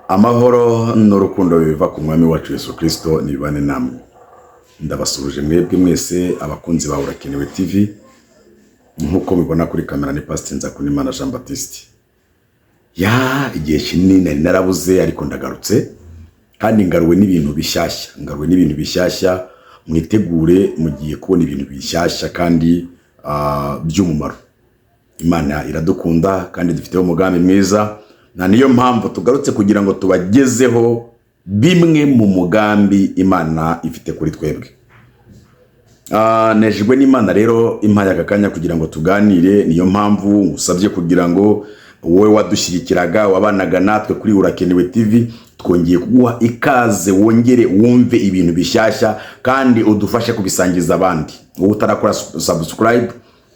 Amahoro n'urukundo biva ku mwami wacu Yesu Kristo nibane namwe. Ndabasuhuje mwebwe mwese abakunzi ba Urakenewe TV, nk'uko mubibona kuri kamera ni Pasiteri Nzakunimana Jean Baptiste. Ya igihe kinini nari narabuze ariko ndagarutse kandi ngaruwe n'ibintu bishyashya, ngaruwe n'ibintu bishyashya, mwitegure mugiye kubona ibintu bishyashya kandi by'umumaro. Imana iradukunda kandi dufiteho umugambi mwiza, na niyo mpamvu tugarutse kugira ngo tubagezeho bimwe mu mugambi Imana ifite kuri twebwe. Nejejwe n'Imana rero impaye aka kanya kugira ngo tuganire, niyo mpamvu ngusabye kugira ngo wowe wadushyigikiraga wabanaga natwe kuri Urakenewe TV, twongeye kuguha ikaze wongere wumve ibintu bishyashya kandi udufashe kubisangiza abandi. Wowe utarakora subscribe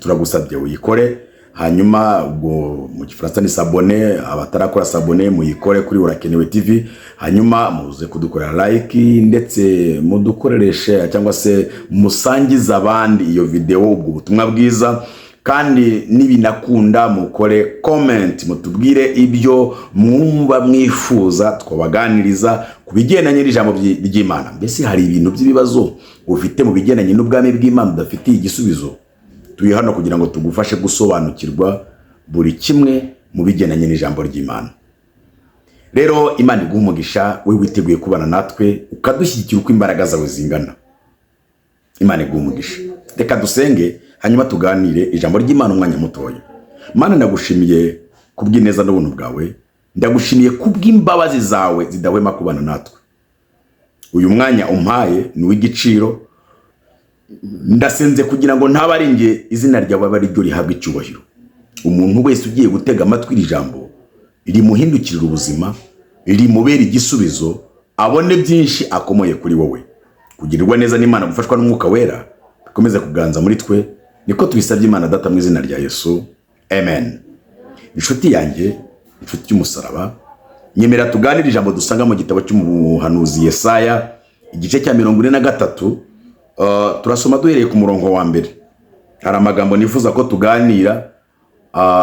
turagusabye uyikore, hanyuma ubwo mu gifaransa ni s'abonner, abatarakora s'abonner muyikore kuri Urakenewe TV, hanyuma muze kudukorera like ndetse mudukorere share cyangwa se musangize abandi iyo video, ubwo butumwa bwiza, kandi nibinakunda mukore comment mutubwire ibyo mwumva mwifuza twabaganiriza ku bigendanye n'ijambo ry'Imana. Mbese hari ibintu by'ibibazo ufite mu bigendanye n'ubwami bw'Imana udafitiye igisubizo? Turi hano kugira ngo tugufashe gusobanukirwa buri kimwe mu bigendanye n'ijambo ry'Imana. Rero Imana iguha umugisha, we witeguye kubana natwe ukadushyigikira uko imbaraga zawe zingana. Imana iguha umugisha. Reka dusenge hanyuma tuganire ijambo ry'Imana umwanya mutoya. Mana, ndagushimiye kubw'ineza n'ubuntu bwawe, ndagushimiye kubw'imbabazi zawe zidahwema kubana natwe. Uyu mwanya umpaye ni uw'igiciro, ndasenze kugira ngo ntaba ari njye, izina ryawe abe ari ryo rihabwa icyubahiro. Umuntu wese ugiye gutega amatwi iri jambo rimuhindukirira ubuzima, rimubera igisubizo, abone byinshi akomoye kuri wowe. Kugirirwa neza n'Imana, gufashwa n'Umwuka Wera bikomeze kuganza muri twe, niko tubisabye Imana Data mu izina rya Yesu, amen. Inshuti yanjye, inshuti y'umusaraba, nyemera tuganire ijambo dusanga mu gitabo cy'umuhanuzi Yesaya, igice cya 43. Turasoma duhereye ku murongo wa mbere. Hari amagambo nifuza ko tuganira,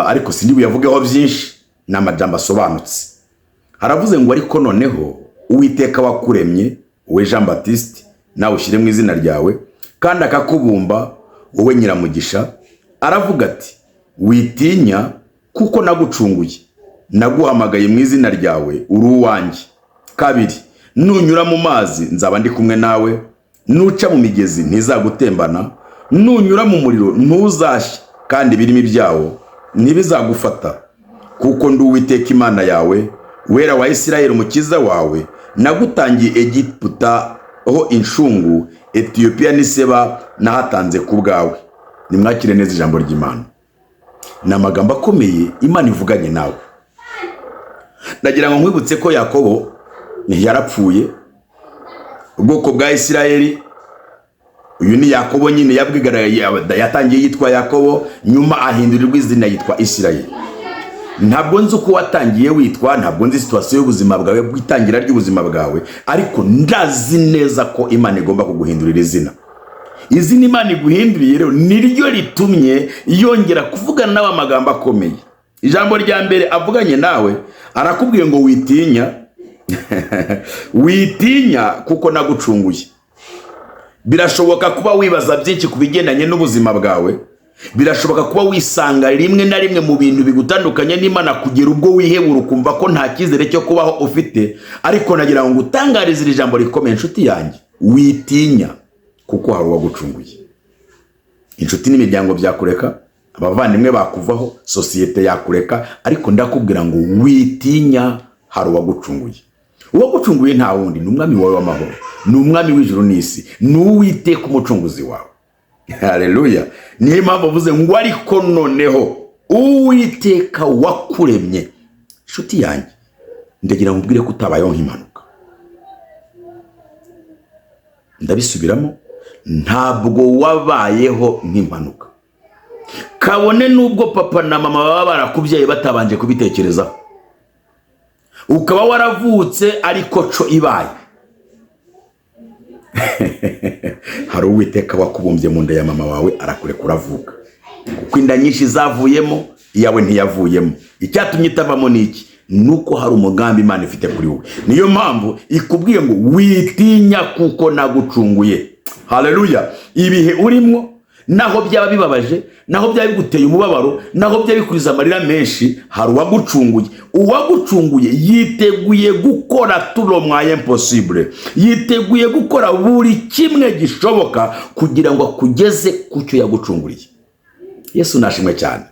ariko sindi buyavugeho byinshi, ni amajambo asobanutse. Haravuze ngo: "Ariko noneho Uwiteka wakuremye wowe Jean Baptiste, nawe ushyire mu izina ryawe, kandi akakubumba wowe Nyiramugisha, aravuga ati: 'Witinya, kuko nagucunguye, naguhamagaye mu izina ryawe, uri uwanjye.' Kabiri, nunyura mu mazi nzaba ndi kumwe nawe, nuca mu migezi ntizagutembana, nunyura mu muriro ntuzashya, kandi ibirimi byawo ntibizagufata. Kuko ndi Uwiteka Imana yawe, Wera wa Isirayeli, Umukiza wawe. Nagutangiye Egiputa ho incungu, Etiyopiya n'Iseba nahatanze ku bwawe." Nimwakire neza ijambo ry'Imana, ni amagambo akomeye Imana ivuganye nawe. Ndagira ngo nkwibutse ko Yakobo yarapfuye, ubwoko bwa Isirayeli. Uyu ni Yakobo nyine yabwigaragaye, yatangiye yitwa Yakobo, nyuma ahindurirwa izina yitwa Isirayeli. Ntabwo nzi uko watangiye witwa, ntabwo nzi situation y'ubuzima bwawe bw'itangira ry'ubuzima bwawe, ariko ndazi neza ko Imana igomba kuguhindurira izina. Izina Imana iguhinduriye rero niryo ritumye yongera kuvugana nawe amagambo akomeye. Ijambo rya mbere avuganye nawe, arakubwiye ngo: "Witinya, witinya, kuko nagucunguye." Birashoboka kuba wibaza byinshi ku bigendanye n'ubuzima bwawe, birashoboka kuba wisanga rimwe na rimwe mu bintu bigutandukanye n'Imana kugera ubwo wihebura ukumva ko nta cyizere cyo kubaho ufite, ariko nagira ngo ngutangarize iri jambo rikomeye, inshuti yanjye: witinya, kuko hari uwagucunguye. Inshuti n'imiryango byakureka, abavandimwe bakuvaho, sosiyete yakureka, ariko ndakubwira ngo witinya, hari uwagucunguye. Uwagucunguye nta wundi, ni Umwami wawe w'amahoro, ni Umwami w'ijuru n'isi, ni Uwiteka Umucunguzi wawe. Haleluya! Niyo mpamvu avuze ngo: "Ariko noneho Uwiteka wakuremye." Inshuti yanjye, ndagira ngo ubwire ko utabayeho nk'impanuka. Ndabisubiramo, ntabwo wabayeho nk'impanuka, kabone n'ubwo papa na mama baba barakubyaye batabanje kubitekerezaho, ukaba waravutse ariko co ibaye. Hari Uwiteka wakubumbye mu nda ya mama wawe, arakureka uravuka, kuko inda nyinshi zavuyemo, iyawe ntiyavuyemo. Icyatumye itavamo ni iki? Nuko hari umugambi Imana ifite kuri wowe. Niyo mpamvu ikubwiye ngo witinya kuko nagucunguye. Haleluya! Ibihe urimo, naho byaba bibabaje, naho byaba biguteye umubabaro, naho byaba bikuriza amarira menshi, hari uwagucunguye. Uwagucunguye yiteguye gukora tout le moyen possible, yiteguye gukora buri kimwe gishoboka kugira ngo akugeze ku cyo yagucunguriye. Yesu nashimwe cyane.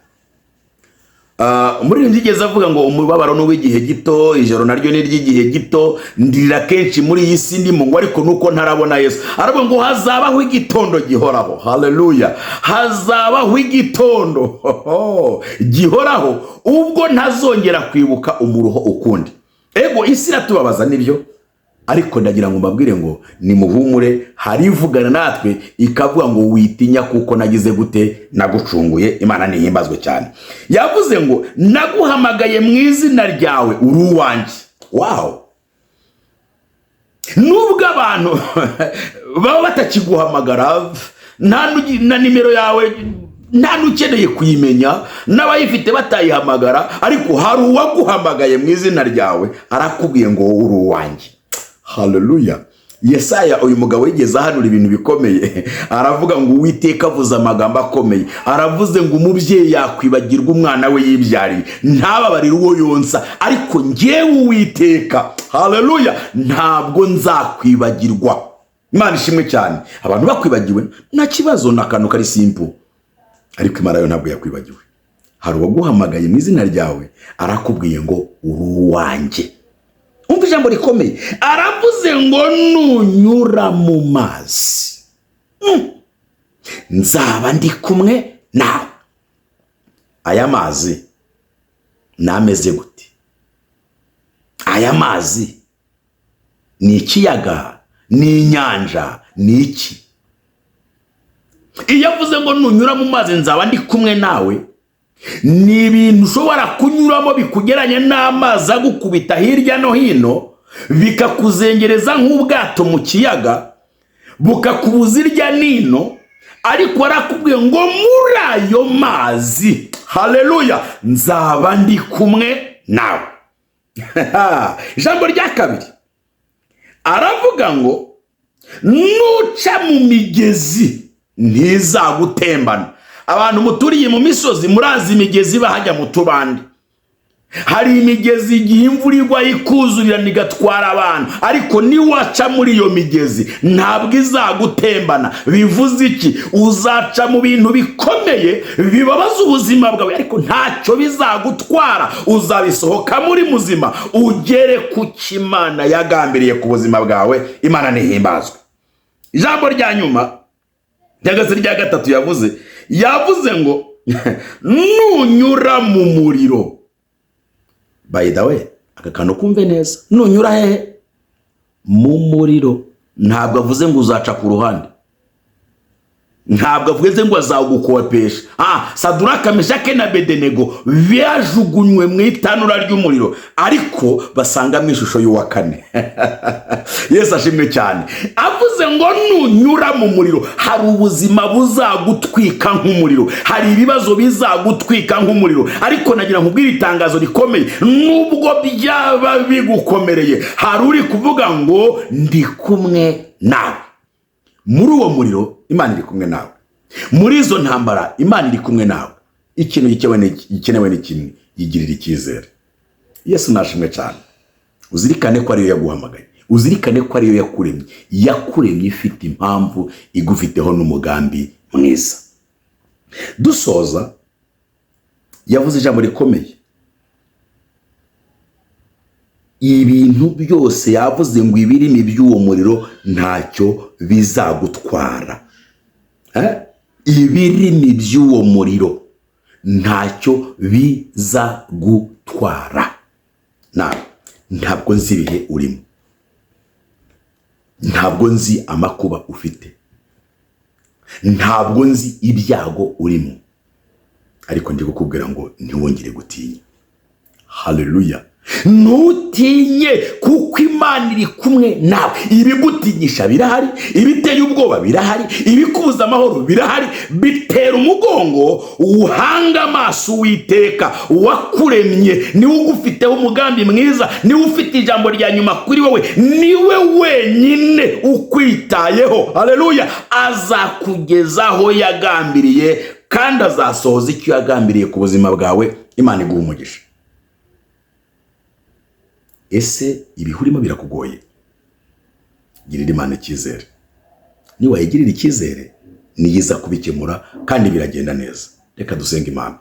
Umuririmbyi yigeze avuga ngo umubabaro ni uw'igihe gito, ijoro naryo ni iry'igihe gito, ndirira kenshi muri iyi si ndimo, ngo ariko nuko ntarabona Yesu. Aravuga ngo hazabaho igitondo gihoraho. Haleluya! Hazabaho igitondo gihoraho, ubwo ntazongera kwibuka umuruho ukundi. Ego, isi iratubabaza, nibyo, ariko ndagira ngo mbabwire ngo nimuhumure, hari ivugana natwe ikavuga ngo witinya kuko nagize gute? Nagucunguye. Imana nihimbazwe cyane. Yavuze ngo naguhamagaye mu izina ryawe, uri uwanjye. Wow! Nubwo abantu baba batakiguhamagara, nta na nimero yawe nta n'ukeneye kuyimenya, n'abayifite batayihamagara, ariko hari uwaguhamagaye mu izina ryawe, arakubwiye ngo wowe uri uwanjye. Haleluya! Yesaya, uyu mugabo yigeze ahanura ibintu bikomeye, aravuga ngo Uwiteka avuze amagambo akomeye. Aravuze ngo umubyeyi yakwibagirwa umwana we yibyariye, ntababarire uwo yonsa, ariko ngewe Uwiteka, haleluya, ntabwo nzakwibagirwa. Imana ishimwe cyane. Abantu bakwibagiwe nta kibazo, ni akantu kari simple, ariko Imana yo ntabwo yakwibagiwe. Hari uwaguhamagaye mu izina ryawe, arakubwiye ngo uri uwanjye. Umva ijambo rikomeye, aravuze ngo nunyura mu mazi, nzaba ndi kumwe nawe. Aya mazi nameze gute? Aya mazi ni ikiyaga? Ni inyanja? Ni iki? Iyo avuze ngo nunyura mu mazi nzaba ndi kumwe nawe, ni ibintu ushobora kunyuramo bikugeranye n'amazi agukubita hirya no hino, bikakuzengereza nk'ubwato mu kiyaga, bukakubuza irya nino, ariko arakubwiye ngo muri ayo mazi, haleluya, nzaba ndi kumwe nawe. Ijambo rya kabiri aravuga ngo nuca mu migezi ntizagutembana. Abantu muturiye mu misozi murazi imigezi iba hajya mu tubande. Hari imigezi igihe imvura igwa ikuzurirana igatwara abantu, ariko niwaca muri iyo migezi ntabwo izagutembana. Bivuze iki? Uzaca mu bintu bikomeye bibabaza ubuzima bwawe, ariko ntacyo bizagutwara. Uzabisohoka muri muzima, ugere ku cyo Imana yagambiriye ku buzima bwawe. Imana ntihimbazwe. Ijambo rya nyuma cyangwa se rya gatatu yavuze ngo nunyura mu muriro. By the way, aka kantu kumve neza. Nunyura hehe? Mu muriro. Ntabwo avuze ngo uzaca ku ruhande, ntabwo avuze ngo azawugukopesha. Saduraka, Meshake na Bedenego bajugunywe mu itanura ry'umuriro, ariko basangamo ishusho y'uwa kane. Yesu ashimwe cyane. Avuze ngo nunyura mu muriro, hari ubuzima buzagutwika nk'umuriro, hari ibibazo bizagutwika nk'umuriro, ariko nagira nkubwire itangazo rikomeye: nubwo byaba bigukomereye, hari uri kuvuga ngo ndi kumwe nawe muri uwo muriro. Imana iri kumwe nawe muri izo ntambara, Imana iri kumwe nawe. Ikintu gikenewe ni kimwe: yigirira icyizere. Yesu nashimwe cyane. Uzirikane ko ariyo yaguhamagaye, uzirikane ko ariyo yakuremye. Yakuremye ifite impamvu, igufiteho n'umugambi mwiza. Dusoza, yavuze ijambo rikomeye. Ibintu byose yavuze ngo ibirimi by'uwo muriro ntacyo bizagutwara. Ibirimi by'uwo muriro ntacyo bizagutwara. Nawe, ntabwo nzi ibihe urimo, ntabwo nzi amakuba ufite, ntabwo nzi ibyago urimo, ariko ndi kukubwira ngo ntiwongere gutinya. Haleluya! Ntutinye, kuko Imana iri kumwe nawe. Ibigutinyisha birahari, ibiteye ubwoba birahari, ibikubuza amahoro birahari. Bitera umugongo, uhanga amaso Uwiteka wakuremye. Niwe ugufiteho umugambi mwiza, niwe ufite ijambo rya nyuma kuri wowe, niwe wenyine ukwitayeho. Haleluya! Azakugezaho yagambiriye kandi azasohoza icyo yagambiriye ku buzima bwawe. Imana iguha umugisha. Ese ibihe urimo birakugoye? Girira Imana icyizere. Niwayigirira icyizere, niyo iza kubikemura kandi biragenda neza. Reka dusenge Imana.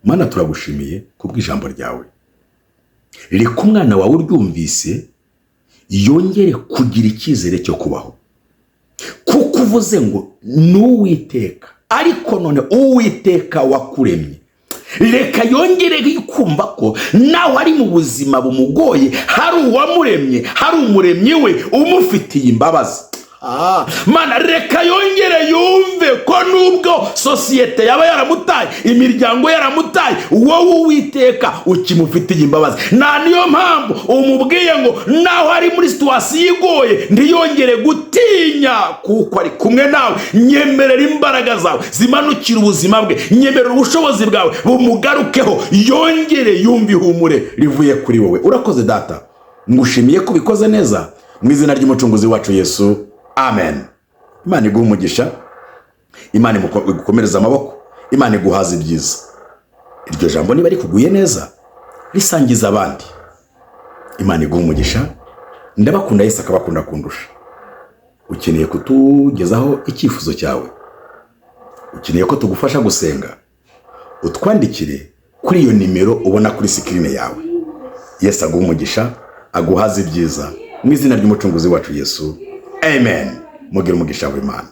Mana, turagushimiye kubw'ijambo ryawe. Reka umwana wawe uryumvise yongere kugira icyizere cyo kubaho, kuko uvuze ngo ni Uwiteka. Ariko none Uwiteka wakuremye, reka yongere kumva ko nawe ari mu buzima bumugoye, hari uwamuremye, hari umuremyi we umufitiye imbabazi. Mana, reka yongere yumve ko nubwo sosiyete yaba yaramutaye, imiryango yaramutaye, wowe Uwiteka ukimufitiye imbabazi. Nta niyo mpamvu umubwiye ngo naho ari muri situation igoye ntiyongere gutinya, kuko ari kumwe nawe. Nyemerera imbaraga zawe zimanukira ubuzima bwe, nyemerera ubushobozi bwawe bumugarukeho, yongere yumve ihumure rivuye kuri wowe. Urakoze Data, ngushimiye ko ubikoze neza, mu izina ry'Umucunguzi wacu Yesu, amen. Imana iguha umugisha, Imana igukomereza amaboko, Imana iguhaza ibyiza. Iryo jambo niba rikuguye neza, risangiza abandi. Imana iguha umugisha. Ndabakunda, Yesu akabakunda kundusha. Ukeneye kutugezaho icyifuzo cyawe, ukeneye ko tugufasha gusenga, utwandikire kuri iyo nimero ubona kuri screen yawe. Yesu aguha umugisha, aguhaze ibyiza, mu izina ry'Umucunguzi wacu Yesu, amen. Mugire umugisha w'Imana.